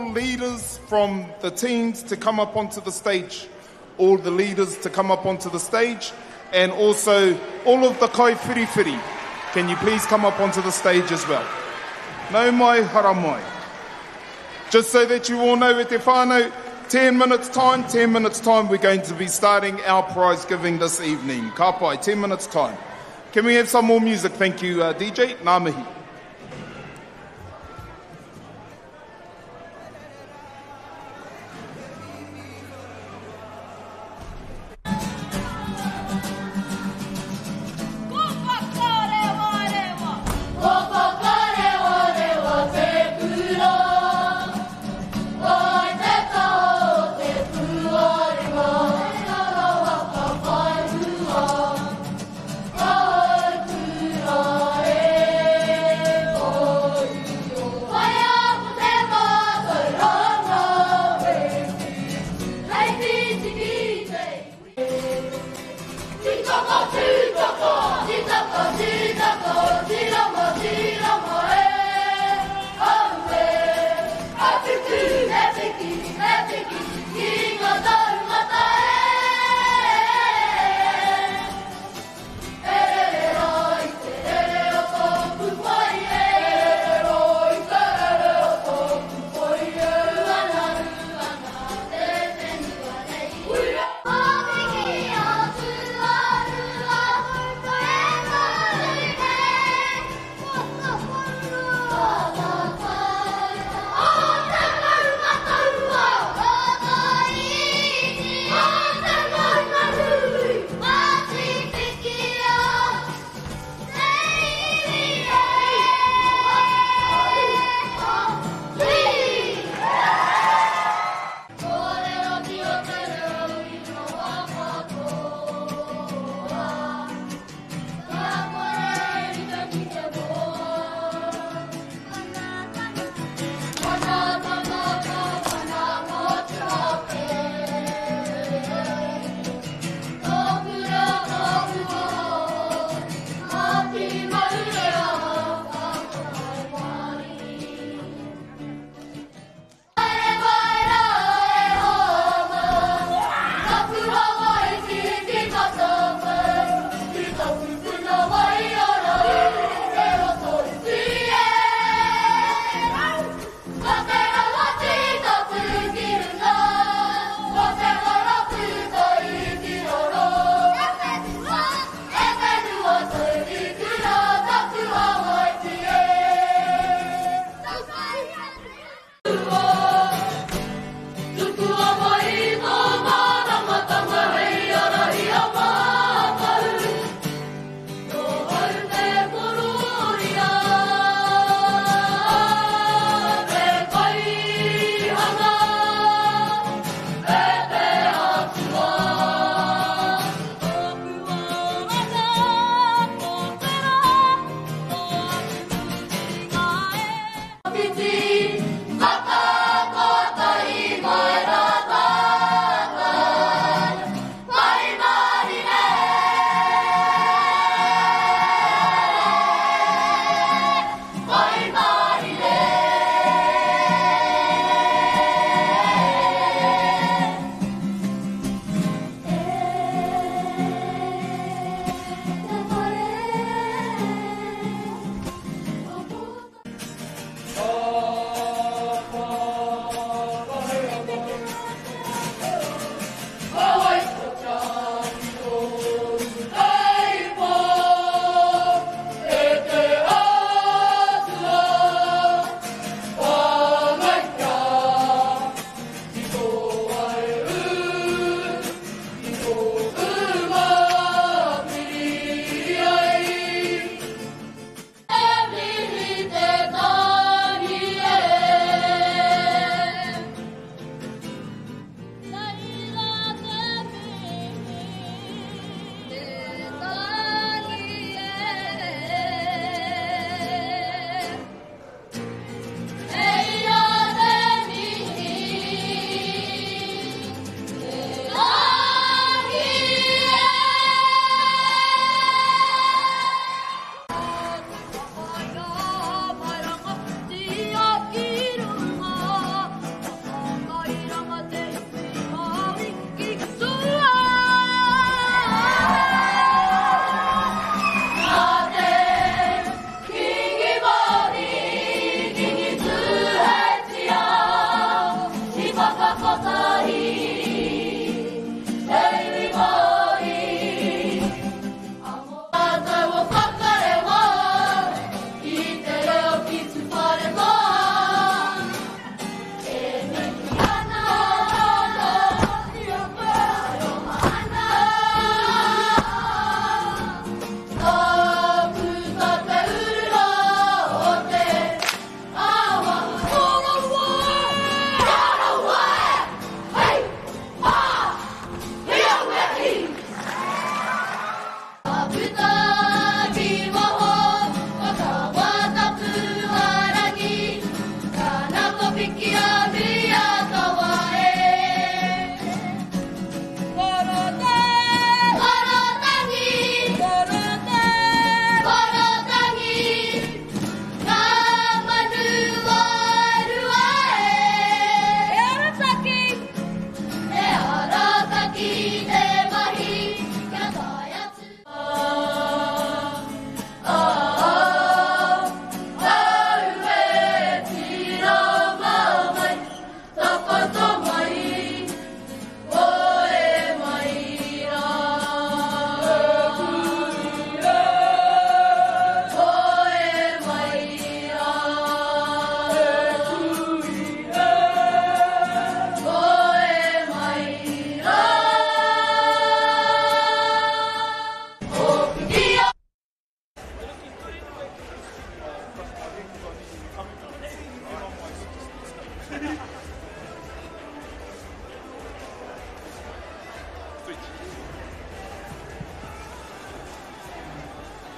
all leaders from the teams to come up onto the stage. All the leaders to come up onto the stage and also all of the kai whiriwhiri. Can you please come up onto the stage as well? Nau mai, hara mai. Just so that you all know e te whānau, 10 minutes time, 10 minutes time, we're going to be starting our prize giving this evening. Ka pai, 10 minutes time. Can we have some more music? Thank you, uh, DJ. Ngā mihi.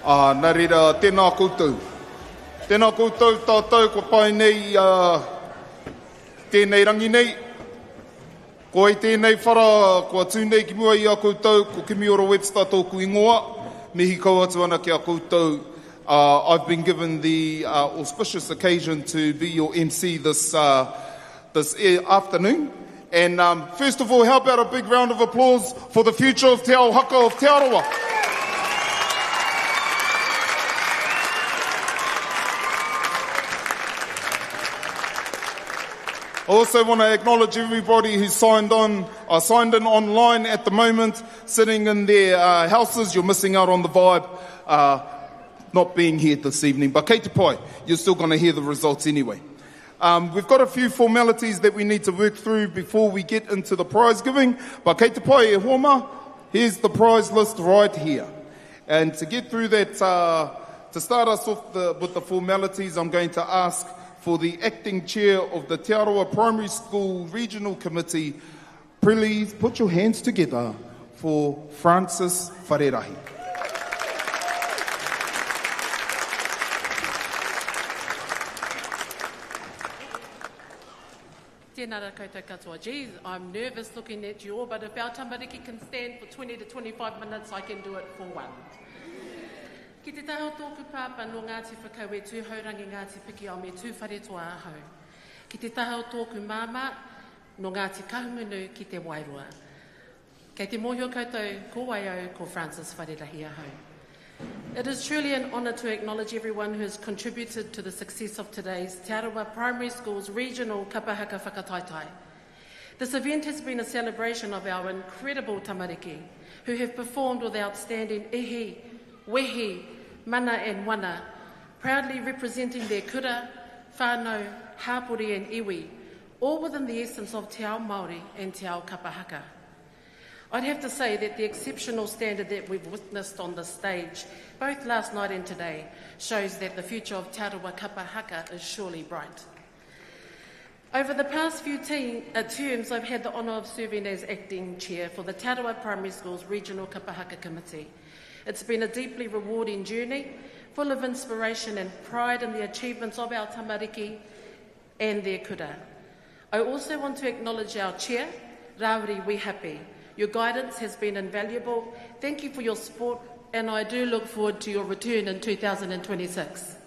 Ā, nā reira, tēnā koutou. Tēnā koutou tātou kua pae nei i tēnei rangi nei. Ko ai tēnei whara kua tū nei ki mua i a koutou, ko Kimiora Webster tōku ingoa. Mihi kau atu ana ki a koutou. Uh, I've been given the uh, auspicious occasion to be your MC this, uh, this eh, afternoon. And um, first of all, how about a big round of applause for the future of Te Ao Haka of Te Arawa? I also want to acknowledge everybody who signed on, uh, signed in online at the moment, sitting in their uh, houses. You're missing out on the vibe, uh, not being here this evening. But kei te pai, you're still going to hear the results anyway. Um, we've got a few formalities that we need to work through before we get into the prize giving. But kei te pai e hoa here's the prize list right here. And to get through that, uh, to start us off the, with the formalities, I'm going to ask for the acting chair of the Te Arawa Primary School Regional Committee, please put your hands together for Francis Wharerahi. Tēnā rā koutou katoa. Geez, I'm nervous looking at you all, but if our tamariki can stand for 20 to 25 minutes, I can do it for one. Ki te taha o tōku pāpā nō Ngāti Whakaue, Tūhourangi, Ngāti Pikiao me Tūwharetoa ahau. Ki te taha o tōku māmā, nō Ngāti Kahungunu ki Te Wairoa. Kei te mōhio koutou ko wai au, ko Francis Wharerahi ahau. It is truly an honour to acknowledge everyone who has contributed to the success of today's Te Arawa Primary Schools Regional Kapahaka Whakataetae. This event has been a celebration of our incredible tamariki who have performed with outstanding ihi, wehi, mana and wana, proudly representing their kura, whānau, hāpori and iwi, all within the essence of Te Ao Māori and Te Ao Kapahaka. I'd have to say that the exceptional standard that we've witnessed on the stage, both last night and today, shows that the future of Te Arawa Kapa Haka is surely bright. Over the past few teen, uh, terms, I've had the honour of serving as acting chair for the Te Arawa Primary Schools Regional Kapa Haka Committee. It's been a deeply rewarding journey, full of inspiration and pride in the achievements of our tamariki and their kura. I also want to acknowledge our chair, Rawiri Wehapi. Your guidance has been invaluable. Thank you for your support, and I do look forward to your return in 2026.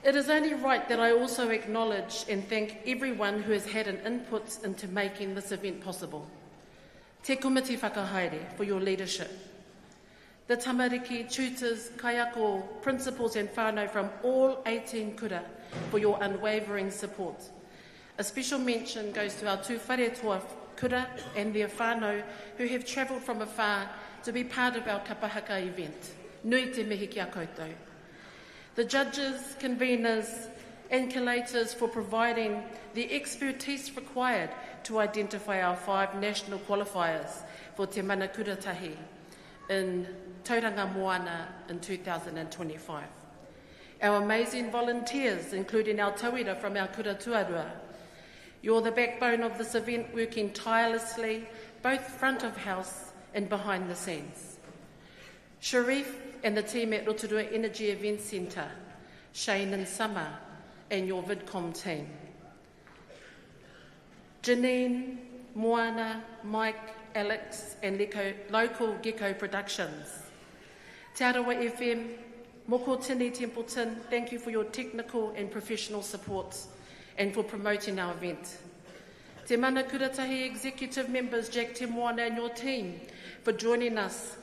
It is only right that I also acknowledge and thank everyone who has had an input into making this event possible. Te Komiti Whakahaere for your leadership. The tamariki, tutors, kaiako, principals and whānau from all 18 kura for your unwavering support. A special mention goes to our Tūwharetoa kura and their whānau who have travelled from afar to be part of our kapahaka event. Nui te mihi ki a koutou. The judges, conveners and collators for providing the expertise required to identify our five national qualifiers for Te Mana Kuratahi in Tauranga Moana in 2025. Our amazing volunteers, including our tauira from our kura tuarua. You're the backbone of this event, working tirelessly, both front of house and behind the scenes. Sharif and the team at Rotorua Energy Event Centre, Shane and Summer, and your VidCom team. Janine, Moana, Mike, Alex, and Leko, Local Gecko Productions. Te Arawa FM, Mokotini Templeton, thank you for your technical and professional support and for promoting our event. Te Mana Kuratahi Executive members Jack Te Moana and your team for joining us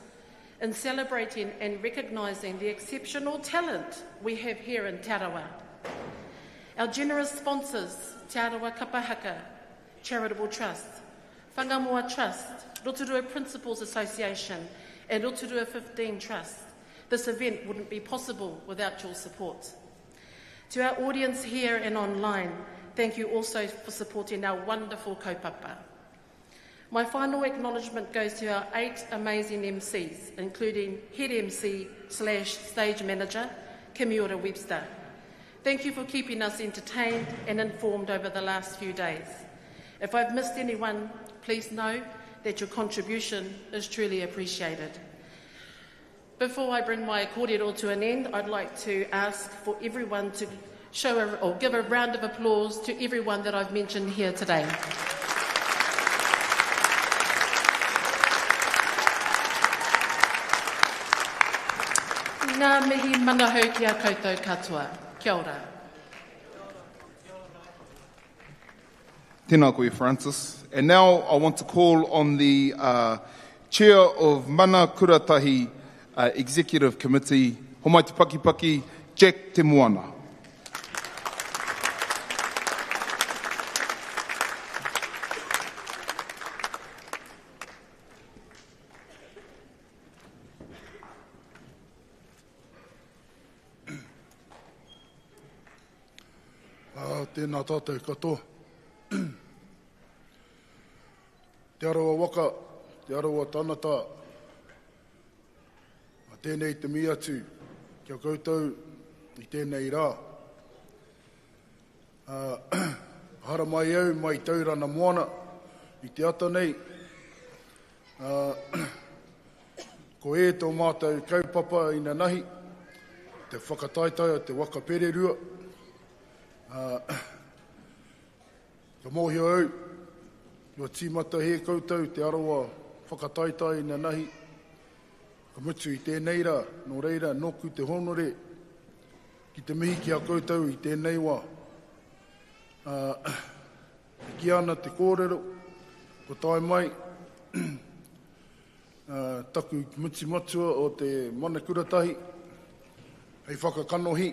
in celebrating and recognising the exceptional talent we have here in Te Arawa. Our generous sponsors, Te Arawa Kapahaka Charitable Trust, Whangamoa Trust, Rotorua Principals Association, and Rotorua 15 Trust. This event wouldn't be possible without your support. To our audience here and online, thank you also for supporting our wonderful kaupapa. My final acknowledgement goes to our eight amazing MCs, including head MC slash stage manager, Kimiora Webster. Thank you for keeping us entertained and informed over the last few days. If I've missed anyone, please know that your contribution is truly appreciated. Before I bring my kōrero to an end, I'd like to ask for everyone to show a, or give a round of applause to everyone that I've mentioned here today. Ngā mihi manahau ki a koutou katoa. Kia ora. Tēnā koe, Francis. And now I want to call on the uh, Chair of Mana Kuratahi uh, Executive Committee, Homai Te Pakipaki, Jack Te Moana. Ā, tēnā tātou katoa. Te Arawa waka, Te Arawa tanata, a tēnei te mihi atu ki a koutou i tēnei rā. Ā, haramai au mai Taurana Moana i te ata nei, ā, ko e tō mātou kaupapa inanahi, te whakataetae o te waka pererua, ā, Ka mōhio au, kua tīmata hē koutou Te Arawa whakataetae inanahi, ka mutu i tēnei rā, nō reira nōku te hōnore ki te mihi ki a koutou i tēnei wā. Ā, e kīia ana te kōrero, kua tae mai taku muti matua o te Mana Kuratahi hei whakakanohi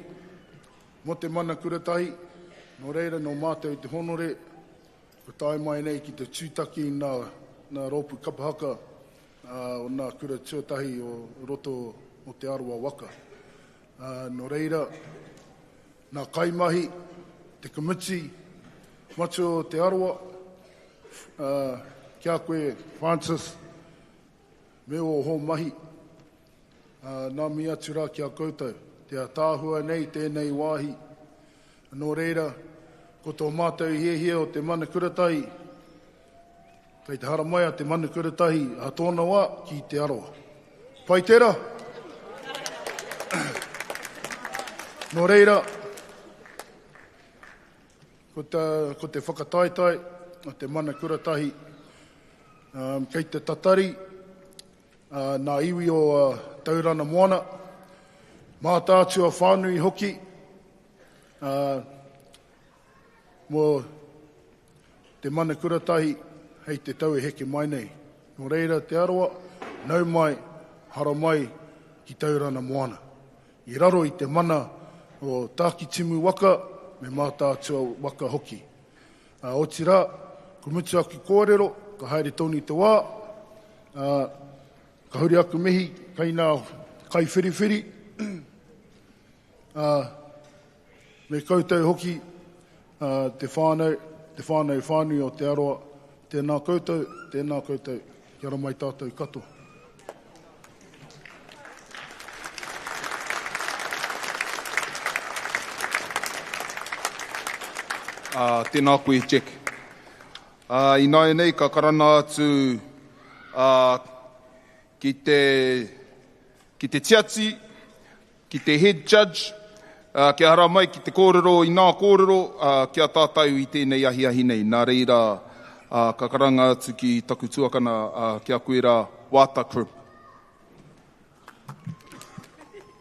mō te Mana Kuratahi, nō reira nō mātou te hōnore kua tae mai nei ki te tūtaki i nā, nā rōpū kapa haka o nā kura tuatahi o roto o Te Arawa waka. Nō reira, nā kaimahi, te komiti matua o Te Arawa, ki a koe Francis, me ō hō mahi, nā mihi atu rā ki a koutou. Te ataahua nei tēnei wāhi. Nō reira, ko tō mātou hiahia o te Mana Kuratahi, kei te haramai a te Mana Kuratahi a tōna wā ki Te Arawa. Pai tērā? Nō reira, ko te, ko te whakataetae a te Mana Kuratahi, um, kei te tatari uh, nā iwi o uh, Taurana Moana, Mātaatua whānui hoki, uh, mō te Mana Kuratahi hei te tau e heke mai nei. Nō reira Te Arawa, nau mai, haramai ki Taurana Moana. I raro i te mana o Tākitimu waka me Mātaatua waka hoki. Ā, otirā, ko mutu aku kōrero, ka haere tonu te wā, ā, ka huri aku mihi kei nā kaiwhiriwhiri, ā, Me koutou hoki te whānau, te whānau whānui o Te Arawa, tēnā koutou, tēnā koutou, kia ora mai tātou katoa. Uh, tēnā koe, Jack. Uh, ināianei ka karana atu uh, ki te, ki te tiati, Ki te head judge, kia haramai ki te kōrero i nā kōrero ki a tātou i tēnei ahiahi nei. Nā reira, ka karanga atu ki taku tuakana ki a koe rā, Wāta Cribb.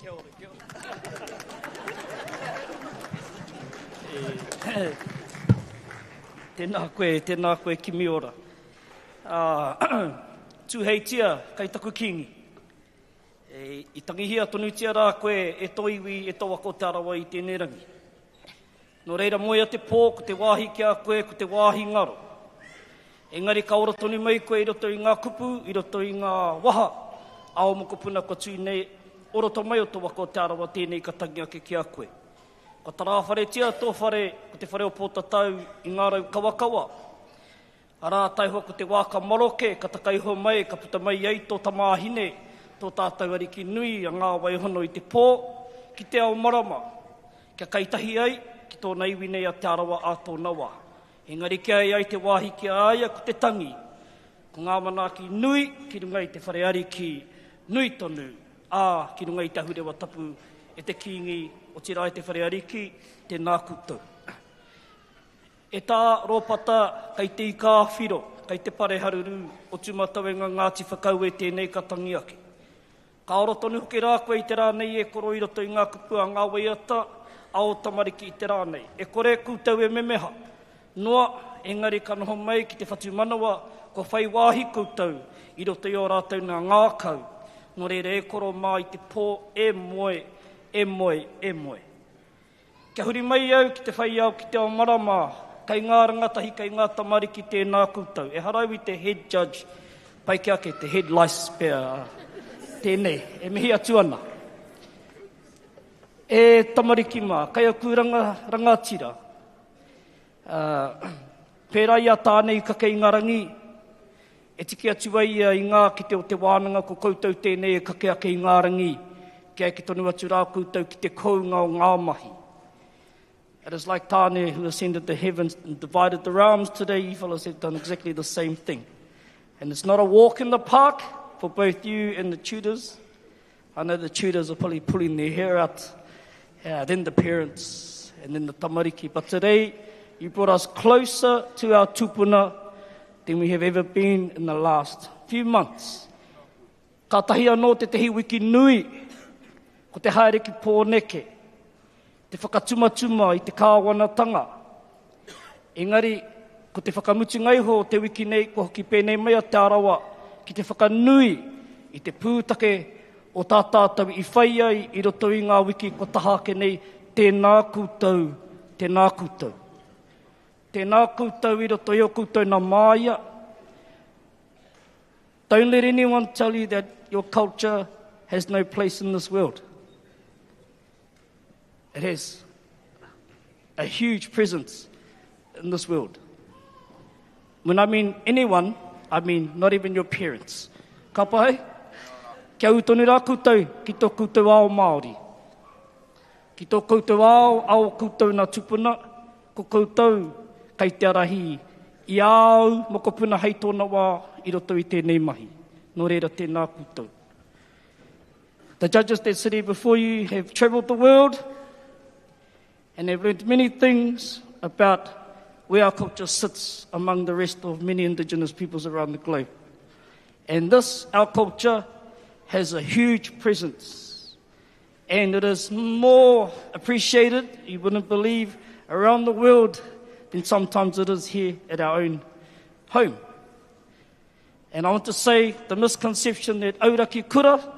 Kia ora, kia ora. Tēnā koe, tēnā koe Kimiora. Tūheitia kei taku Kīngi. E, i tangihia tonutia rā koe e tō iwi, e tō waka o Te Arawa i tēnei rangi. Nō reira moea te pō, ko te wāhi ki a koe, ko te wāhi ngaro. Engari ka ora tonu mai koe i roto i ngā kupu, i roto i ngā waha a ō mokopuna kua tū nei o roto mai o tō waka o Te Arawa tēnei ka tangi ake ki a koe. Kua tarāwharetia tō whare, ko te whare o Pōtatau i ngā rau kawakawa. Arā, taihoa ko te wā ka maroke, ka taka iho mai, ka puta mai ai tō tamāhine, tō tātou ariki nui a Ngāwaihono i te pō, ki te ao marama, kia kai tahi ai ki tōna iwi nei a Te Arawa ā tōna wā. Engari kia e ai te wāhi ki a ia ko te tangi, ko ngā manaaki nui ki runga i te whare ariki nui tonu. Ā, ki runga i te ahurewa tapu e te Kīngi, otirā e te Whare Ariki, tēnā koutou. E tā Rōpata, kei te ika-a-whiro, kei te pare haruru o Tūmatauenga Ngāti Whakaue tēnei ka tangi ake. Ka ora tonu hoki rā koe i te rā nei e koro i roto i ngā kupu a ngā waiata a ō tamariki i te rā nei. E kore koutou e memeha noa, engari ka noho mai ki te whatumanawa kua whai wāhi koutou i roto i ō rātou nā ngākau. Nō reira e koro mā i te pō, e moe, e moe, e moe. Kia huri mai au ki te whai ao ki te ao marama, kei ngā rangatahi, kei ngā tamariki tēnā koutou. Ehara au i te head judge, pai ki ake te head lice pea tēnei, e mihi atu ana. E tamariki mā, kei aku ranga, rangatira, uh, pērā i a Tāne i kake i ngā rangi, E tiki atu ai ia i ngā kite o te wānanga ko koutou tēnei e kake ake i ngā rangi, kia eke tonu atu rā koutou ki te kounga o ngā mahi. It is like Tāne who ascended the heavens and divided the realms. Today, you fellows have done exactly the same thing. And it's not a walk in the park for both you and the tutors. I know the tutors are probably pulling their hair out, uh, then the parents, and then the tamariki. But today, you brought us closer to our tupuna than we have ever been in the last few months. Ka tahi anō tētehi wiki nui, ko te haere ki Pōneke, te whakatumatuma i te kāwanatanga. Engari, ko te whakamutunga iho o te wiki nei, kua hoki pēnei mai a Te Arawa ki te whakanui i te pūtake o tā tātou i whai ai i roto i ngā wiki kua taha ake nei, tēnā koutou, tēnā koutou. Tēnā koutou i roto i ō koutou nā māia. Don't let anyone tell you that your culture has no place in this world. It has a huge presence in this world. When I mean anyone, I mean not even your parents. Ka pai? Kia ū tonu rā koutou ki tō koutou ao Māori. Ki tō koutou ao, ao koutou nā tupuna, ko koutou kei te arahi i āu mokopuna hei tōna wā i roto i tēnei mahi. Nō reira tēnā koutou. The judges that sit here before you have travelled the world and have learned many things about where our culture sits among the rest of many indigenous peoples around the globe. And this, our culture, has a huge presence. And it is more appreciated, you wouldn't believe, around the world than sometimes it is here at our own home. And I want to say the misconception that Auraki Kura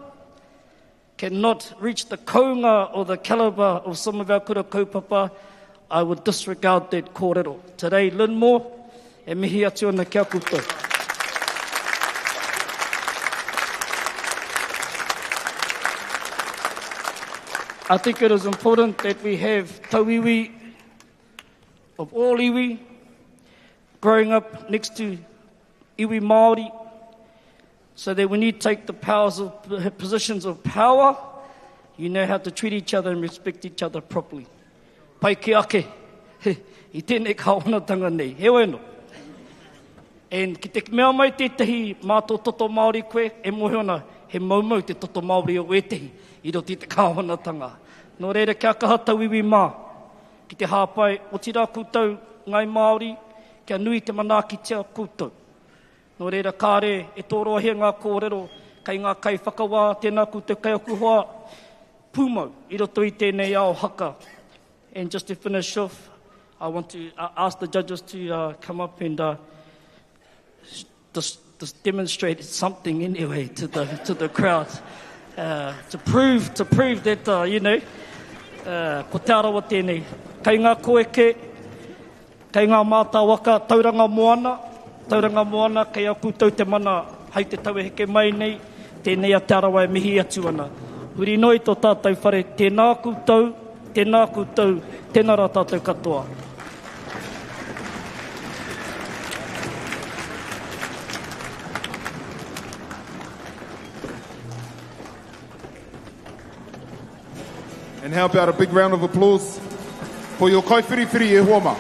cannot reach the kounga or the caliber of some of our kura kaupapa, I would disregard that kōrero. Today, Linmore, e mihi atu ana ki a koutou. I think it is important that we have tauiwi of all iwi growing up next to iwi Māori, so that when you take the powers of, positions of power, you know how to treat each other and respect each other properly. Pai ki ake, i tēnei kāwanatanga nei, heoi anō. And ki te mea mai tētahi mā tō toto Māori koe, e mōhio ana he moumou te toto Māori o ētahi i roto i te kāwanatanga. Nō reira, kia kaha tauiwi mā ki te hāpai, otirā koutou Ngāi Māori, kia nui te manaakitia koutou. Nō reira, kāre e tōroahia ngā kōrero kei ngā kaiwhakawā, tēnā koutou kei aku hoa pūmau i roto i tēnei ao haka. And just to finish off, I want to uh, ask the judges to uh, come up and uh, just, just demonstrate something anyway to the, to the crowd. Uh, to prove, to prove that, uh, you know, uh, ko Te Arawa tēnei. Kei ngā koeke, kei ngā mātāwaka, Tauranga Moana, Tauranga Moana, kei a koutou te mana hei te tau e heke mai nei, tēnei a Te Arawa e mihi atu ana. Huri noa i tō tātou whare, tēnā koutou, tēnā koutou, tēnā rā tātou katoa. And how about a big round of applause for your kaiwhiriwhiri e hoa mā.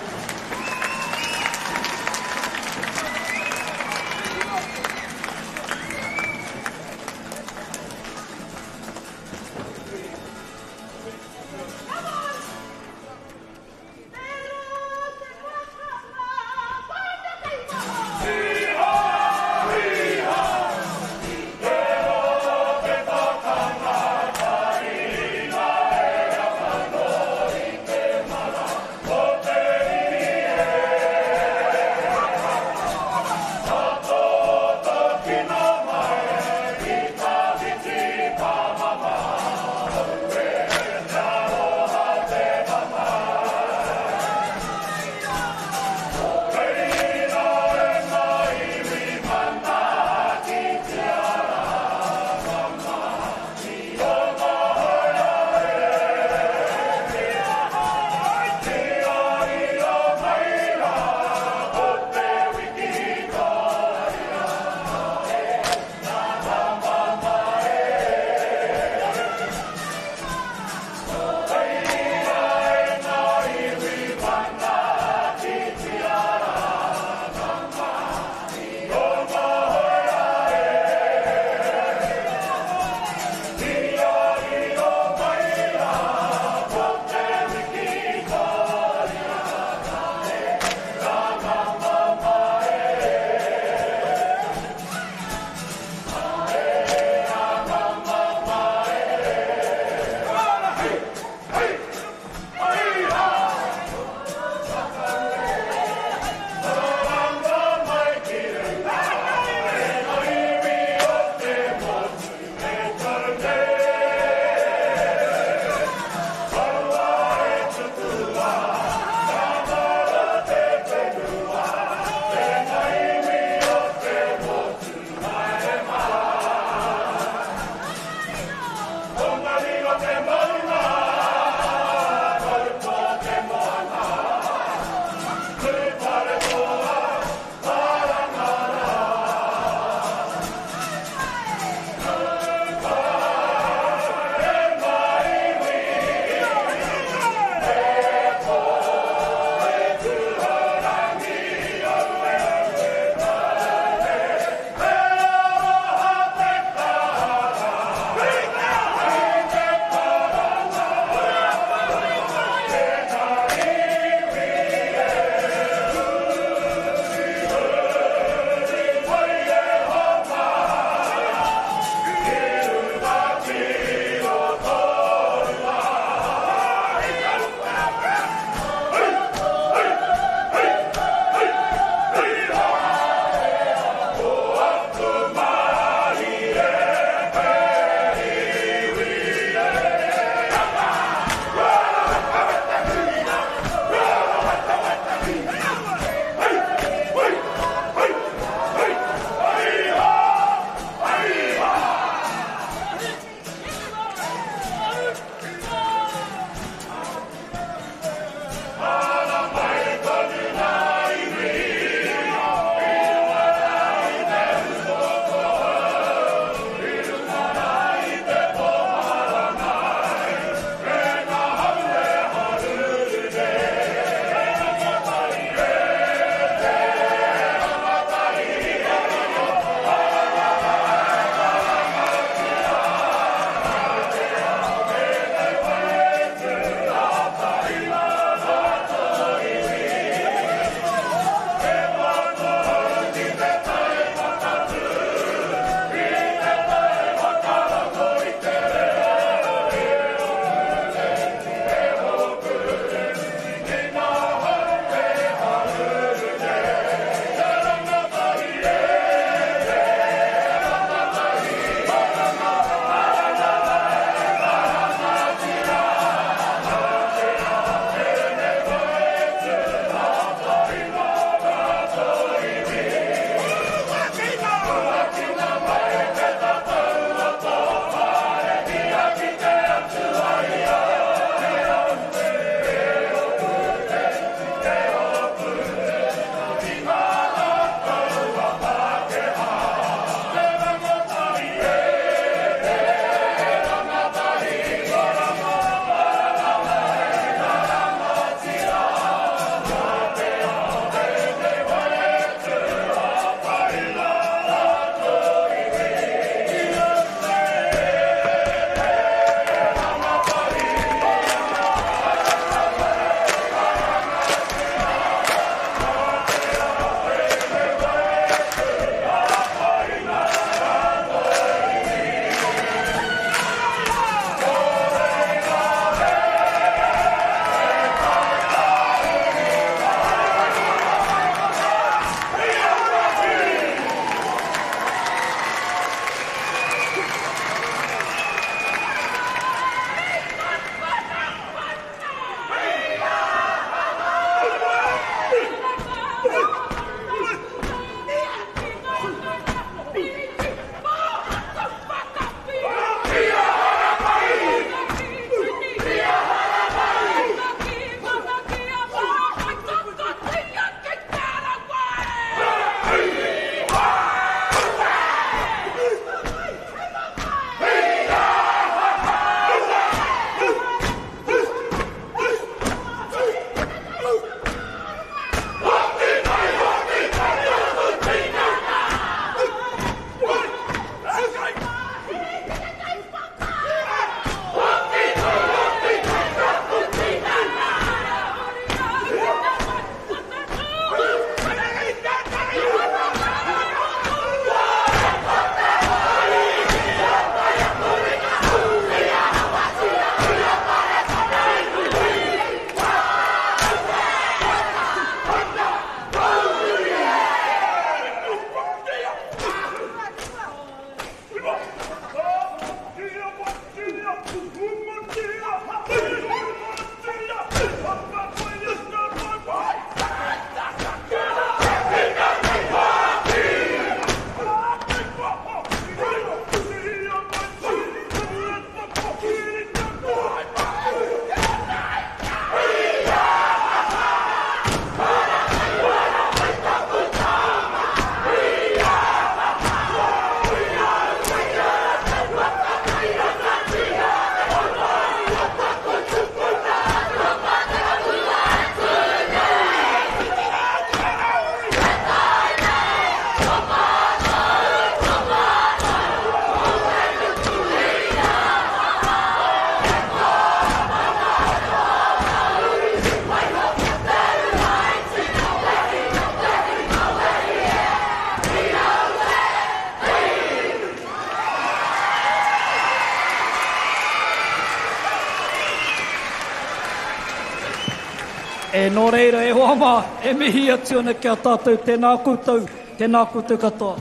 E nō reira, e hoa mā, e mihi atu ana ki a tātou, tēnā koutou, tēnā koutou katoa.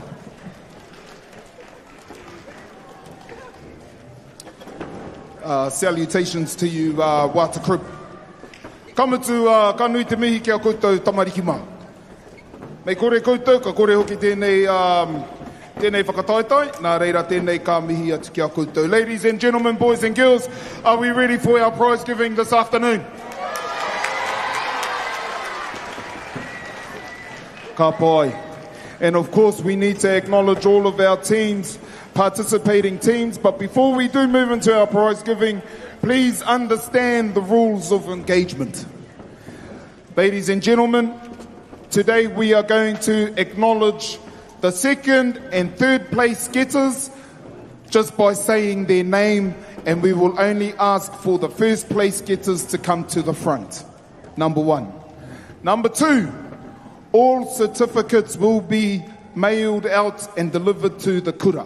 Uh, salutations to you, uh, Wata Group. Ka mutu, uh, ka nui te mihi ki a koutou tamariki mā. Mei kore koutou, ka kore hoki tēnei, um, tēnei whakataetae, nā reira tēnei ka mihi atu ki a koutou. Ladies and gentlemen, boys and girls, are we ready for our prize giving this afternoon? Ka pai. And of course, we need to acknowledge all of our teams, participating teams. But before we do move into our prize giving, please understand the rules of engagement. Ladies and gentlemen, today we are going to acknowledge the second and third place getters just by saying their name, and we will only ask for the first place getters to come to the front. Number one. Number two, all certificates will be mailed out and delivered to the kura.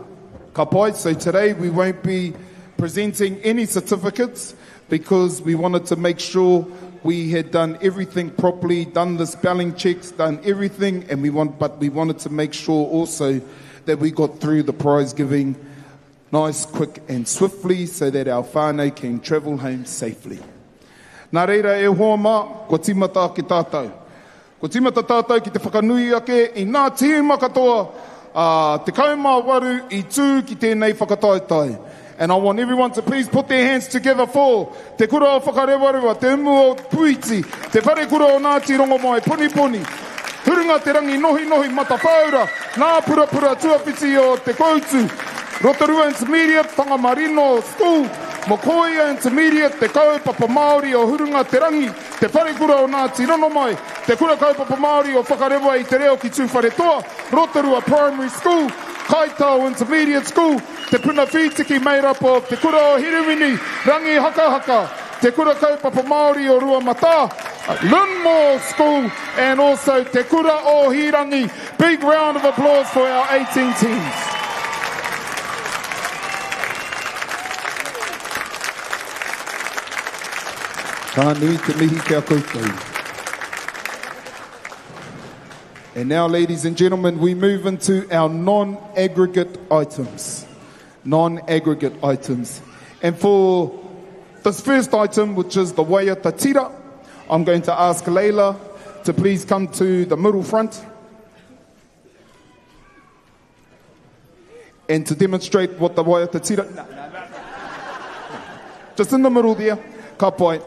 Ka pai, so today we won't be presenting any certificates because we wanted to make sure we had done everything properly, done the spelling checks, done everything, and we want, but we wanted to make sure also that we got through the prize giving nice, quick and swiftly so that our whānau can travel home safely. Nā reira e hoa mā, kua tīmata ake tātou. Kua tīmata tātou ki te whakanui ake i ngā tīma katoa, ā, 18 i tū ki tēnei whakataetae. And I want everyone to please put their hands together for Te Kura o Whakarewarewa, Te Umu o Puiti, Te Wharekura o Ngāti Rongomai, Poniponi, Hurunga Te Rangi Nohinohi, Matawhāura, Ngā Purapura Tuawhiti o Te Koutu, Rotorua Intermediate, Whangamarino School, Mokoia Intermediate, Te Kaupapa Māori o Hurunga Te Rangi, Te Wharekura o Ngāti Ronomai, Te Kura Kaupapa Māori o Whakarewa i Te Reo ki Tūwharetoa, Rotorua Primary School, Kaitao Intermediate School, Te Puna Whītiki made up of Te Kura o Herewini, Rangi Hakahaka, Te Kura Kaupapa Māori o Ruamatā, Lynmore School and also Te Kura o Hirangi. Big round of applause for our 18 teams. Ka nui te mihi ki a koutou. And now, ladies and gentlemen, we move into our non-aggregate items. Non-aggregate items. And for this first item, which is the waiata tira, I'm going to ask Layla to please come to the middle front and to demonstrate what the waiata tira... No, no, no. Just in the middle there, ka pai.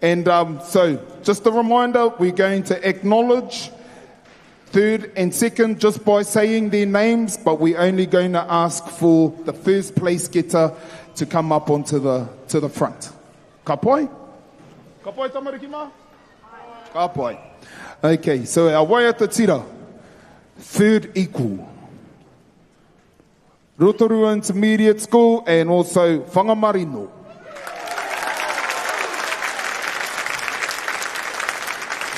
And um, so, just a reminder, we're going to acknowledge third and second just by saying their names, but we're only going to ask for the first place getter to come up onto the, to the front. Ka pai? Ka pai tamariki mā? Ka pai. Okay, so our waiata tira, third equal. Rotorua Intermediate School and also Whangamarino.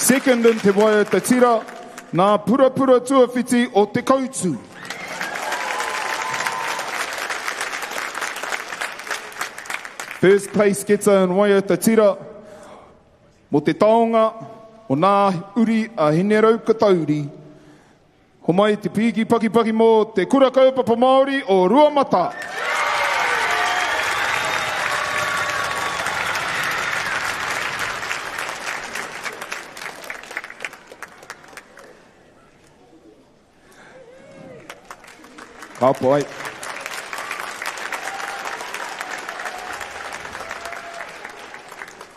Second in Te Waiata Tira, Ngā Purapura Tuawhiti o Te Koutu. First place getter in Waiata Tira, mo te taonga o nā uri a Hinerau Katauri. Homai te pīki pakipaki mō Te Kura Kaupapa Māori o Ruamata. Ka pai.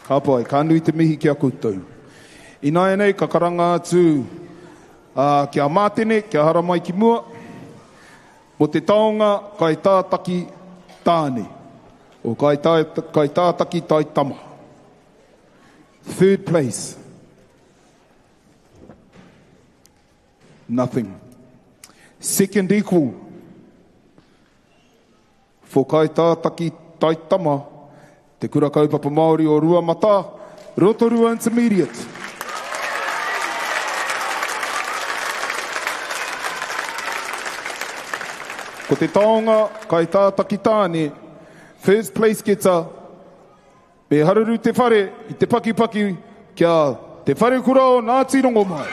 Ka pai, ka nui te mihi ki a koutou. Ināianei ka karanga atu ā, ki a Mātene, kia haramai ki mua, mō te taonga kaitātaki tāne, o kaitātaki taitama. Third place. Nothing. Second equal for Kaitātaki Taitama, Te Kura Kaupapa Māori o Ruamatā, Rotorua Intermediate. Ko te taonga kaitātaki tāne, first place getter, Me haruru te whare i te pakipaki kia Te Wharekura o Ngāti Rongomai.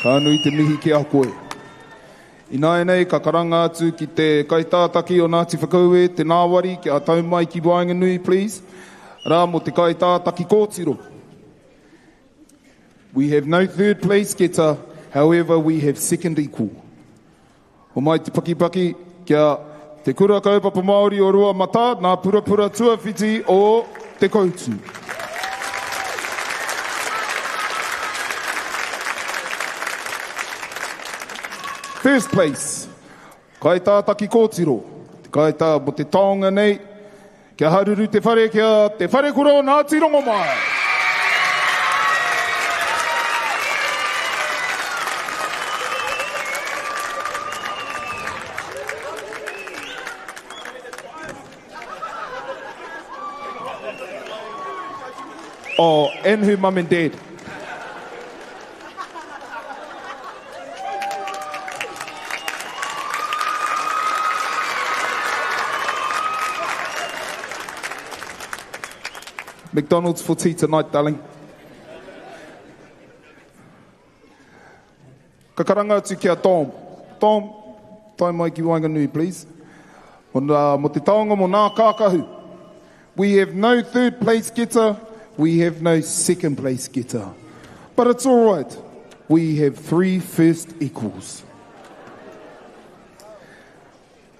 Ka nui te mihi ki a koe. Ināianei ka karanga atu ki te kaitātaki o Ngāti Whakaue, Te Nāwari, kia tau mai ki waenganui, please. Rā mō te kaitātaki kōtiro. We have no third place getter, however we have second equal. Homai te pakipaki kia Te Kura Kaupapa Māori o Ruamata, nā Purapura Tuawhiti o Te Koutu. First place, Kaitātaki Kōtiro, te kaitā mo te taonga nei, Kia haruru te whare kia Te Wharekura o Ngāti Rongomai. Oh, and her mum and dad. McDonald's for tea tonight, darling. Ka karanga atu ki a Tom. Tom, tae mai ki waenganui, please. Mo, uh, mo te taonga mo nā kākahu. We have no third place getter, we have no second place getter. But it's all right. We have three first equals.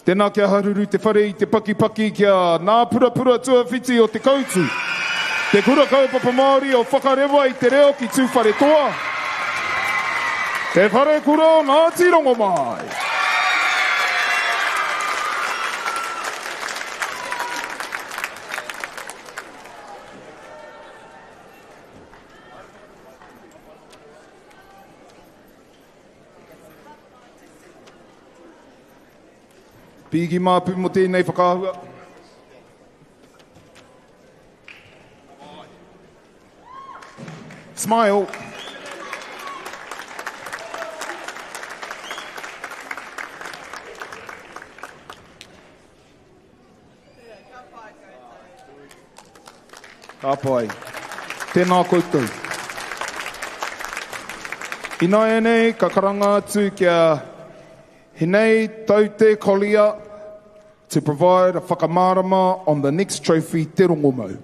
Tēnā kia haruru te whare i te pakipaki kia nā purapura tuawhiti o Te Koutu, te kura kaupapa Māori o Whakarewa i te reo ki Tūwharetoa, te wharekura o Ngāti Rongomai. Pīki māpu mō tēnei whakaahua. Smile. Ka pai. Tēnā koutou. Ināianei, ka karanga atu kia Hinei Taute Collier to provide a whakamārama on the next trophy, Te Rongomau.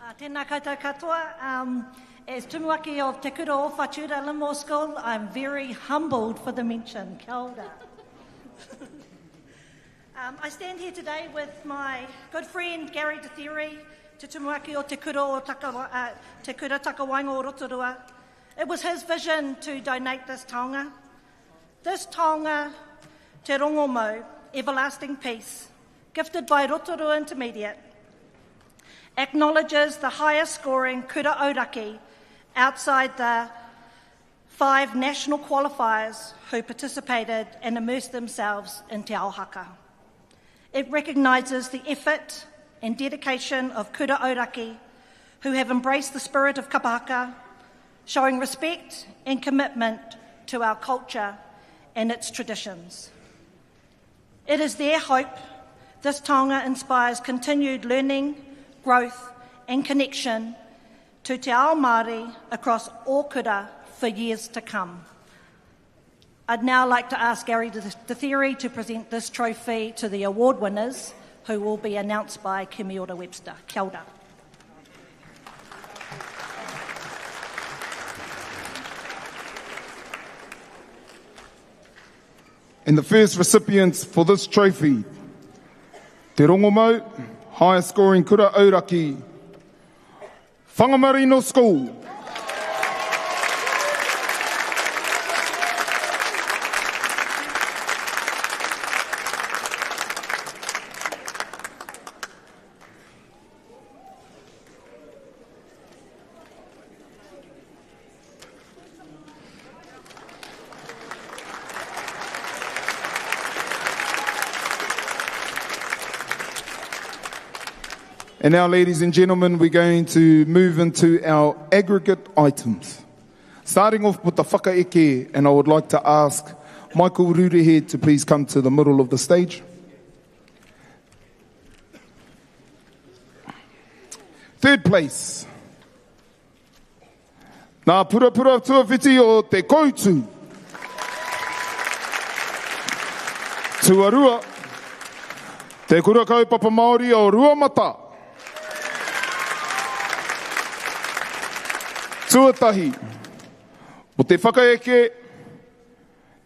Uh, tēnā koutou katoa. Um, as Tumuaki of Te Kura o Whatura Limore School, I'm very humbled for the mention. Kia ora. um, I stand here today with my good friend Gary De Theory, Te Tumuaki o Te Kura o Taka, uh, Te Kura Takawaenga o Rotorua. It was his vision to donate this taonga. This taonga, Te Rongomau, Everlasting Peace, gifted by Rotorua Intermediate, acknowledges the highest scoring Kura Auraki outside the five national qualifiers who participated and immersed themselves in Te Ao Haka. It recognises the effort and dedication of Kura Auraki who have embraced the spirit of kapahaka, showing respect and commitment to our culture and its traditions. It is their hope this taonga inspires continued learning, growth and connection to Te Ao Māori across all kura for years to come. I'd now like to ask Gary Theory to present this trophy to the award winners, who will be announced by Kimiora Webster. Kia ora. And the first recipients for this trophy, Te Rongomau, highest scoring Kura Auraki, Whangamarino School. And now, ladies and gentlemen, we're going to move into our aggregate items. Starting off with the whakaeke, and I would like to ask Michael Rurehe to please come to the middle of the stage. Third place. Nā Purapura Tuawhiti o Te Koutu. Tuarua, Te Kura Kaupapa Māori o Ruamata. Tuatahi, mo te whakaeke,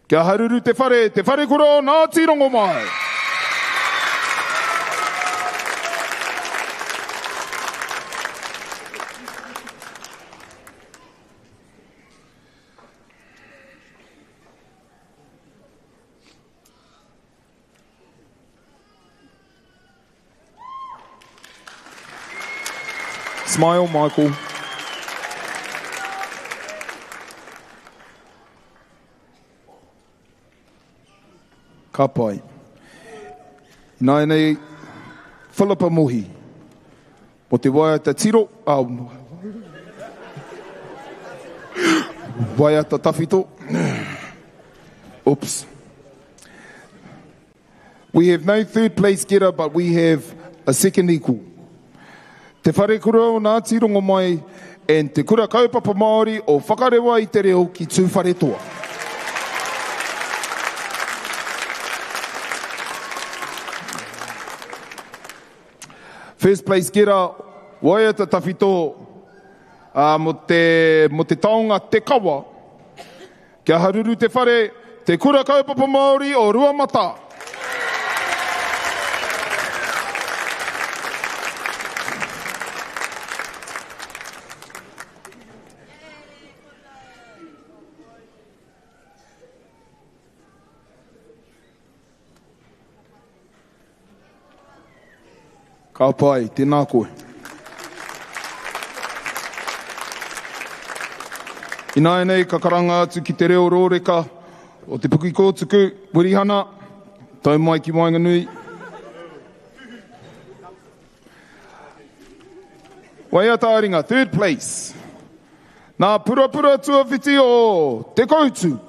Kia haruru te whare, te wharekura o Ngāti Rongomai. Smile, Michael. Ka pai. Ināianei, Philippa Mohi, mo te waiata tiro, ah, waiata tawhito. Oops. We have no third place getter, but we have a second equal. Te Wharekura o Ngāti Rongomai and Te Kura Kaupapa Māori o Whakarewa i te Reo ki Tūwharetoa. First place getter, Waiata Tawhito, mo te, mo te taonga Te Kawa. Kia haruru te whare, Te Kura Kaupapa Māori o Ruamata. Ka pai, tēnā koe. Ināianei ka karanga atu ki te reo rōreka o Te Puki Kōtuku, Wirihana, tau mai ki waenganui. Waiata ā-ringa, third place. Nā Purapura Tuawhiti o Te Koutu.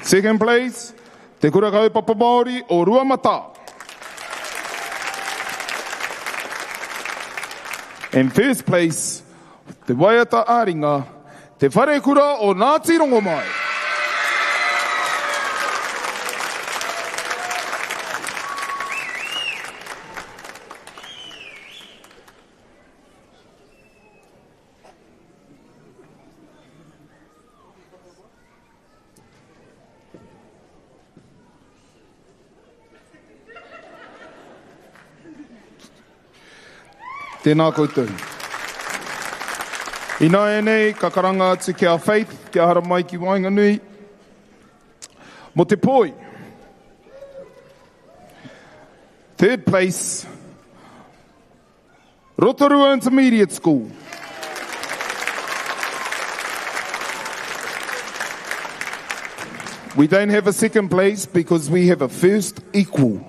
Second place, Te Kura Kaupapa Māori o Ruamatā. And first place, Te Waiata ā-ringa, Te Wharekura o Ngāti Rongomai. Tēnā koutou. Ināianei, ka karanga atu ki a Faith, kia haramai ki waenganui. Mo te poi. Third place, Rotorua Intermediate School. We don't have a second place because we have a first equal.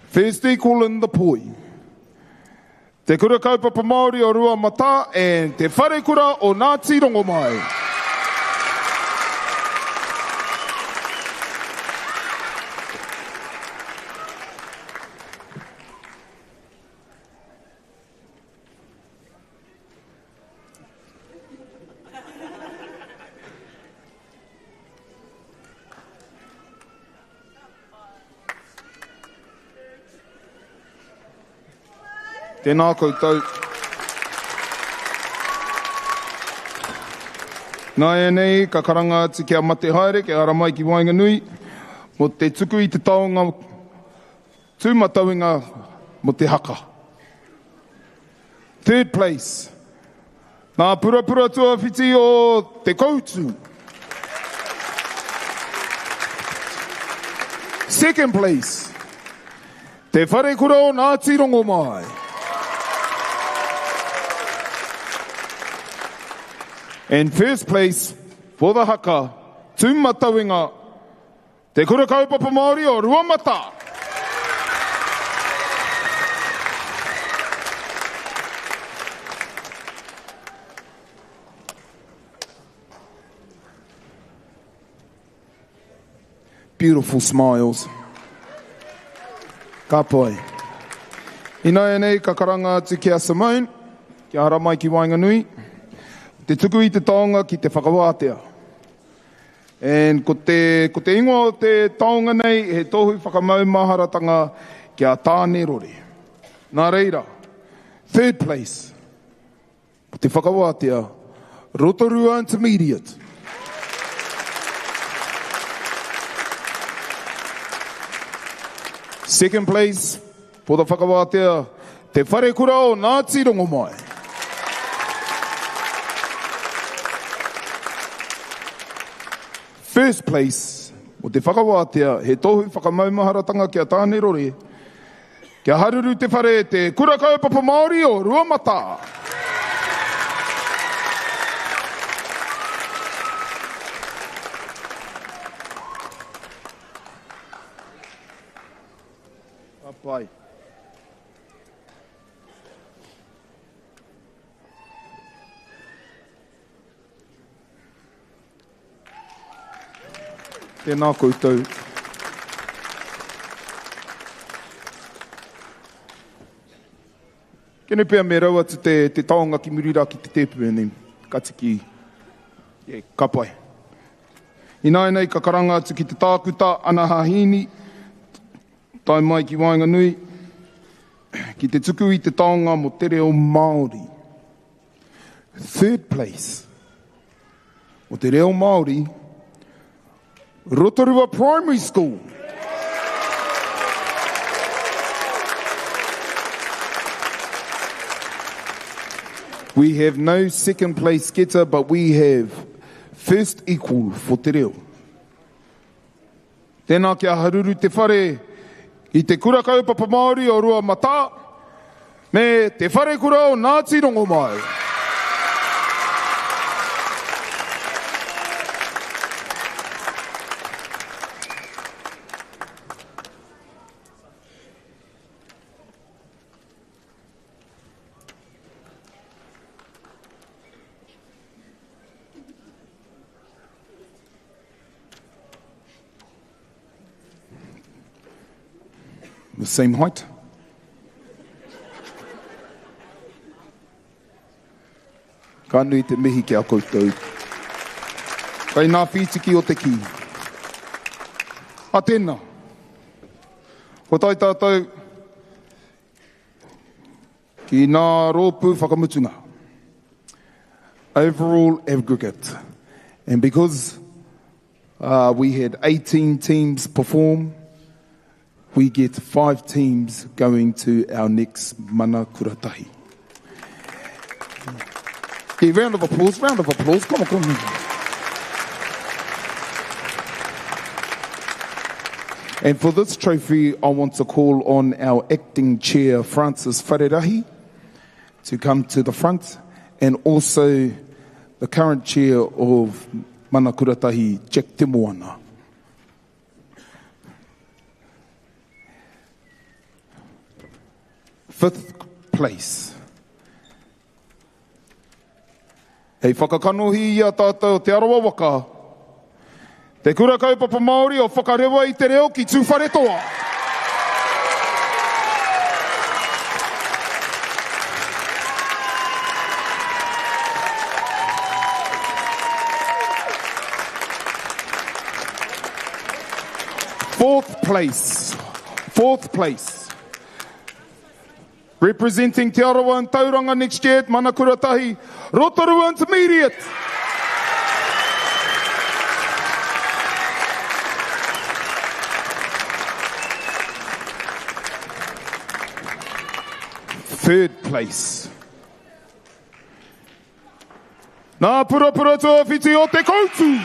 First equal in the poi. Te Kura Kaupapa Māori o Ruamatā and Te Wharekura o Ngāti Rongomai. Tēnā koutou. Nāianei, ka karanga atu ki a Mate Haere, kia ara mai ki waenganui, mō te tuku i te taonga tūmatauenga mō te haka. Third place, Ngā Purapura Tuawhiti o Te Koutu. Second place, Te Wharekura o Ngāti Rongomai. And first place for the haka, Tūmatauenga, Te Kura Kaupapa Māori o Ruamata. Beautiful smiles. Ka pai. Ināianei ka karanga atu ki a Simone, kia haramai ki waenganui, te tuku i te taonga ki te whakawātea. And ko te, ko te ingoa o te taonga nei, he tohu whakamaumaharatanga ki a Tāne Rore. Nā reira, third place, ko te whakawātea, Rotorua Intermediate. Second place for the whakawātea, Te Wharekura o Ngāti Rongomai. First place mo te whakawātea, he tohu whakamaumaharatanga ki a Tāne Rore, kia haruru te whare te Kura Kaupapa Māori o Ruamatā. Ka pai. Tēnā koutou. Kene pea me rau atu te, te taonga ki muri rā ki te tēpu e nei. Ka tiki. Yeah, ka pai. Ināianei ka karanga atu ki te tākuta Anaha Hīni, tae mai ki waenganui, ki te tuku i te taonga mō te reo Māori. Third place mō te reo Māori, Rotorua Primary School. We have no second place getter, but we have first equal for te reo. Tēnā kia haruru te whare i te Kura Kaupapa Māori o Ruamatā me Te Wharekura o Ngāti Rongomai. The same height. Ka nui te mihi ki a koutou. Kai nā whītiki o te kī. A tēnā. Ko tai tātou ki nā rōpū whakamutunga. Overall aggregate. And because uh, we had 18 teams perform, we get five teams going to our next Mana Kuratahi. Yeah, round of applause, round of applause. Come on, come on. And for this trophy, I want to call on our acting chair, Francis Wharerahi, to come to the front, and also the current chair of Mana Kuratahi, Jack Temoana. Fifth place. Hei whakakanohi i a tātou o Te Arawa waka, Te Kura Kaupapa Māori o Whakarewa i te Reo ki Tūwharetoa. Fourth place. Fourth place. Representing Te Arawa and Tauranga next year at Mana Kuratahi, Rotorua Intermediate. Third place. Nā Purapura Tuawhiti o Te Koutu.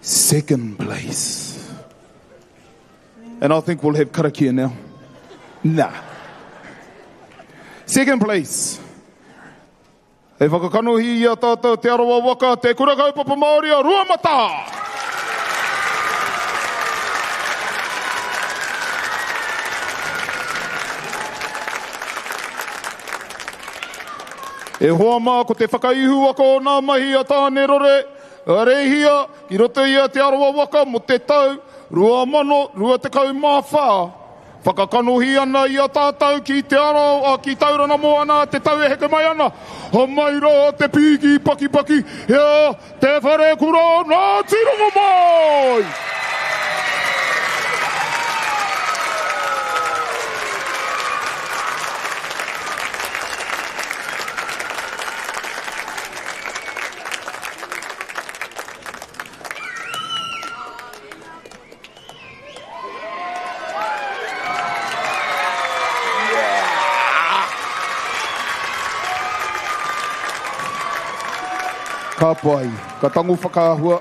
Second place. And I think we'll have karakia now. Nah. Second place. Hei whakakanohi i a tātou Te Arawa Waka, Te Kura Kaupapa Māori a Ruamata! E hoa mā, ko te whakaihuwaka o nā mahi a Tāne Rore, a Rehia, ki roto i a Te Arawa Waka mō te tau 2024. Whakakanohi ana i a tātou ki te ara, ki Tauranga Moana, te tau e heke mai ana. Homai rā te pīki pakipaki, hea te wharekura o Ngāti Rongomai! Ka pai, ka tango whakaahua.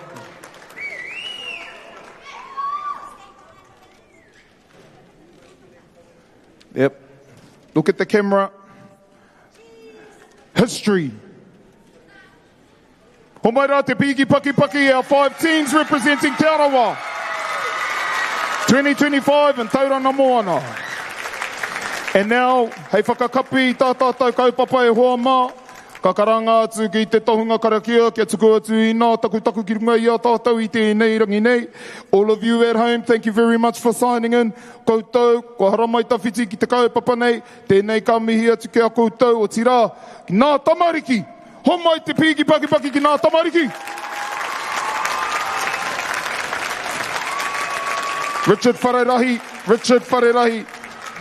Yep. Look at the camera. History. Homai rā te pīki pakipaki, our five teams representing Te Arawa. 2025 and Tauranga Moana. And now, hei whakakapi i tā tātou kaupapa e hoa mā, ka karanga atu ki te tohunga karakia kia tuku atu i nā takutaku ki runga i a tātou i tēnei rangi nei. All of you at home, thank you very much for signing in. Koutou, kua haramai tawhiti ki te kaupapa nei, tēnei ka mihi atu ki a koutou, otirā, ki nā tamariki! Homai te pīki pakipaki ki nā tamariki. Richard Wharerahi, Richard Wharerahi,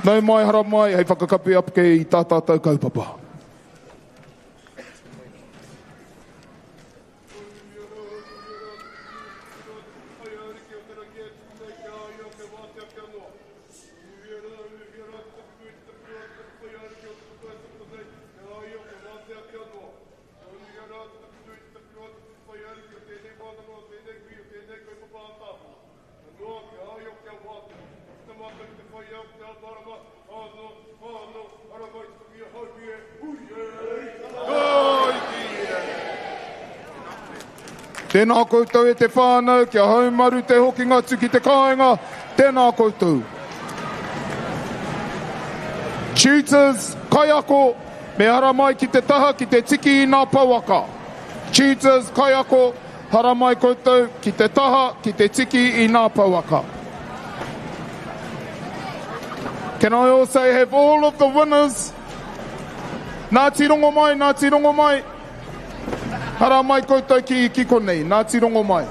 nau mai hara mai hei whakakapi ake i tā tātou kaupapa. Tēnā koutou e te whānau, kia haumaru te hokinga atu ki te kāinga, tēnā koutou. Tutors, kaiako, me haramai ki te taha ki te tiki i nā pouaka. Tutors, kaiako, haramai koutou ki te taha ki te tiki i nā pouaka. Can I also have all of the winners? Ngāti Rongomai, Ngāti Rongomai. Haramai koutou ki, ki konei, Ngāti Rongomai.